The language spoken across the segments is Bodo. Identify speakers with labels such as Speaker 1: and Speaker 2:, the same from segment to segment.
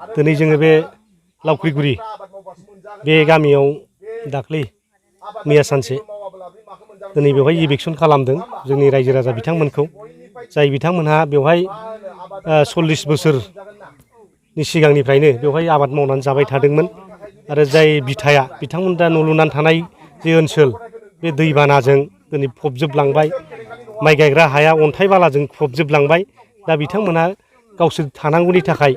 Speaker 1: दिनै जोङो बे लावख्रिगुरि बे गामियाव दाख्लै मैया सानसे दिनै बेवहाय इलेक्सन खालामदों जोंनि रायजो राजा बिथांमोनखौ जाय बिथांमोनहा बेवहाय 40 बोसोरनि सिगांनिफ्रायनो बेवहाय आबाद मावनानै जाबाय थादोंमोन आरो जाय बिथाया बिथांमोन दा न' लुनानै थानाय जे ओनसोल बे दैबानाजों दिनै फबजोबलांबाय माइ गायग्रा हाया अन्थाइ बालाजों फबजोबलांबाय दा बिथांमोनहा गावसोर थानांगौनि थाखाय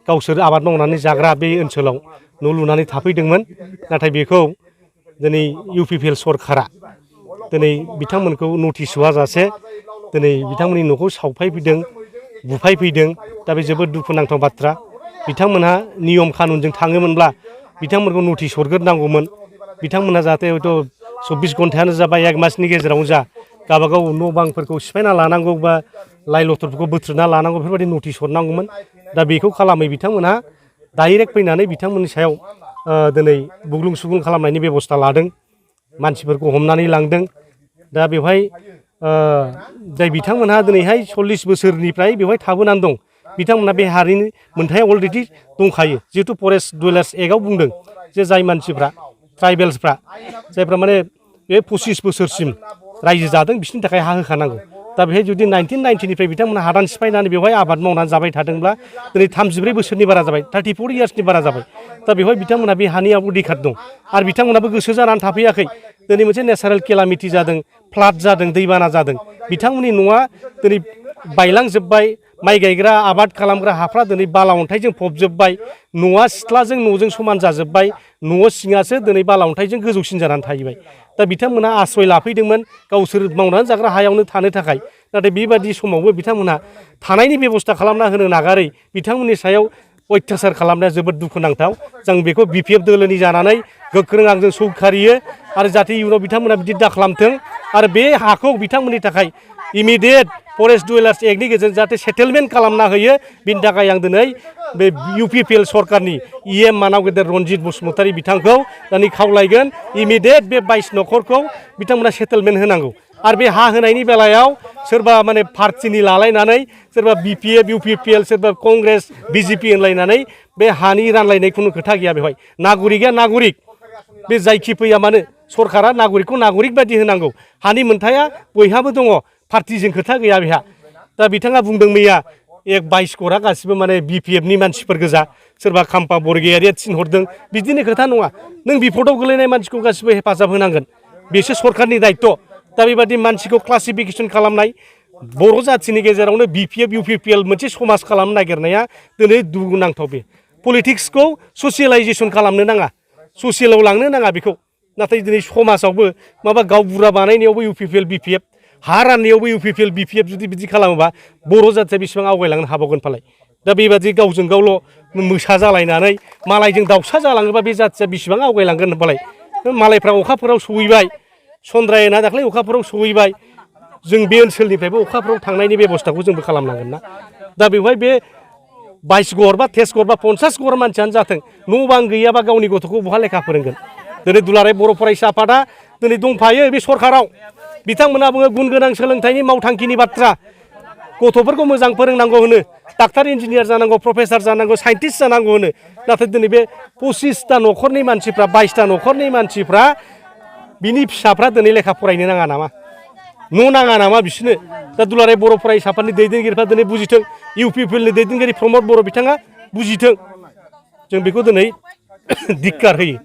Speaker 1: गावसोर आबाद मावनानै जाग्रा बे ओनसोलाव न' लुनानै थाफैदोंमोन नाथाय बेखौ दिनै UPPL सरकारा दिनै बिथांमोनखौ नटिस होआजासे दिनै बिथांमोननि न'खौ सावफायफैदों बुफायफैदों दा बे जोबोद दुखुनांथाव बाथ्रा बिथांमोनहा नियम कानुनजों थाङोमोनब्ला बिथांमोनखौ नटिस हरग्रोनांगौमोन बिथांमोनहा जाहाथे हयथ' 24 घन्टायानो जा बा 1 मासनि गेजेरावनो जा गावबागाव न' बांफोरखौ सिफायना लानांगौ बा लाइ लथरफोरखौ बोथ्रोदना लानांगौ बेफोरबायदि नटिस हरनांगौमोन दा बेखौ खालामै बिथांमोनहा डाइरेक्ट फैनानै बिथांमोननि सायाव दिनै बुग्लुं सुग्लुं खालामनायनि बेबस्था लादों मानसिफोरखौ हमनानै लांदों दा बेवहाय जाय बिथांमोनहा दिनैहाय 40 बोसोरनिफ्राय बेवहाय थाबोनानै दं बिथांमोनहा बे हारिनि मोनथाया अलरेडि दंखायो जिहेतु फरेस्ट डुवेलार्स एक्टआव बुंदों जे जाय मानसिफ्रा ट्राइबेल्सफ्रा जायफ्रा माने बे 25 बोसोरसिम रायजो जादों बिसोरनि थाखाय हा होखानांगौ दा बेहाय जुदि 1990निफ्राय बिथांमोनहा हादान सिफायनानै बेवहाय आबाद मावनानै जाबाय थादोंब्ला दिनै 34 बोसोरनि बारा जाबाय 34 इयार्सनि बारा जाबाय दा बेवहाय बिथांमोनहा बे हानि अधिकार दं आरो बिथांमोनहाबो गोसो जानानै थाफैयाखै दिनै मोनसे नेचारेल केलामिटि जादों फ्लाड जादों दैबाना जादों बिथांमोननि न'आ दिनै बायलांजोब्बाय माइ गायग्रा आबाद खालामग्रा हाफ्रा दिनै बाला अन्थाइजों फबजोब्बाय न'आ सिथ्लाजों न'जों समान जाजोब्बाय न' सिङासो दिनै बाला अन्थाइजों गोजौसिन जानानै थाहैबाय दा बिथांमोनहा आश्रय लाफैदोंमोन गावसोर मावनानै जाग्रा हायावनो थानो थाखाय नाथाय बेबादि समावबो बिथांमोनहा थानायनि बेबस्था खालामना होनो नागारै बिथांमोननि सायाव अयथासार खालामनाया जोबोद दुखुनांथाव जों बेखौ BPF दोलोनि जानानै गोख्रों आंजों सौखारियो आरो जाहाथे इयुनाव बिथांमोना बिदि दाखालामथों आरो बे हाखौ बिथांमोननि थाखाय इमिडियेट फरेस्ट डुवेलार्स एक्टनि गेजेरजों जाहाथे सेटेलमेन्ट खालामना होयो बिनि थाखाय आं दिनै बे UPPL सरकारनि EM मानाव गेदेर रनजित बसुमतारी बिथांखौ दिनै खावलायगोन इमिडियेट बे 22 न'खरखौ बिथांमोना सेटेलमेन्ट होनांगौ आरो बे हा होनायनि बेलायाव सोरबा माने पार्टिनि लालायनानै सोरबा BPF UPPL सोरबा कंग्रेस BJP होनलायनानै बे हानि रानलायनाय खुनु खोथा गैया बेवहाय नागरिकआ नागरिक बे जायखि फैया मानो सरकारा नागरिकखौ नागरिक बायदि होनांगौ हानि मोनथाया बयहाबो दङ पार्टिजों खोथा गैया बेहा दा बिथाङा बुंदों मैया 22 करा गासिबो माने BPFनि मानसिफोर गोजा सोरबा खाम्फा बरगयारिया थिनहरदों बिदिनो खोथा नङा नों बिपदआव गोलैनाय मानसिखौ गासिबो हेफाजाब होनांगोन बेसो सरकारनि दायित्व दा बेबादि मानसिखौ क्लासिफिकेसन खालामनाय बर' जाथिनि गेजेरावनो BPF UPPL मोनसे समाज खालामनो नागिरनाया दिनै दुखुनांथाव बे पलिटिक्सखौ ससियेलाइजेसन खालामनो नाङा ससियेलाव लांनो नाङा बेखौ नाथाय दिनै समाजावबो माबा गावबुरा बानायनायावबो UPPL BPF हा राननायावबो UPPL BPF जुदि बिदि खालामोबा बर' जाथिया बेसेबां आवगायलांनो हाबावगोन फालाय दा बेबादि गावजों गावल' मोसा जालायनानै मालायजों दाउसा जालाङोबा बे जाथिया बेसेबां आवगायलांगोन फालाय मालायफ्रा अखाफोराव सहैबाय चन्द्रायना दाख्लै अखाफोराव सहैबाय जों बे ओनसोलनिफ्रायबो अखाफोराव थांनायनि बेबस्थाखौ जोंबो खालामनांगोन ना दा बेवहाय बे 22 घर बा 23 घर बा 50 घर मानसियानो जाथों न' बां गैयाबा गावनि गथ'खौ बहा लेखा फोरोंगोन दिनै दुलाराय बर' फरायसा आफादा दिनै दंफायो बे सरकाराव बिथांमोना बुङो गुन गोनां सोलोंथाइनि मावथांखिनि बाथ्रा गथ'फोरखौ मोजां फोरोंनांगौ होनो डाक्टार इन्जिनियार जानांगौ प्रफेसार जानांगौ साइन्टिस्ट जानांगौ होनो नाथाय दिनै बे 25टा न'खरनि मानसिफ्रा 22टा न'खरनि मानसिफ्रा बिनि फिसाफ्रा दिनै लेखा फरायनो नाङा नामा न' नाङा नामा बिसोरनो दा दुलाराय बर' फरायसा आफादनि दैदेनगिरिफ्रा दिनै बुजिथों UPPLनि दैदेनगिरि प्रमद बर' बिथाङा बुजिथों जों बेखौ दिनै धिक्कार होयो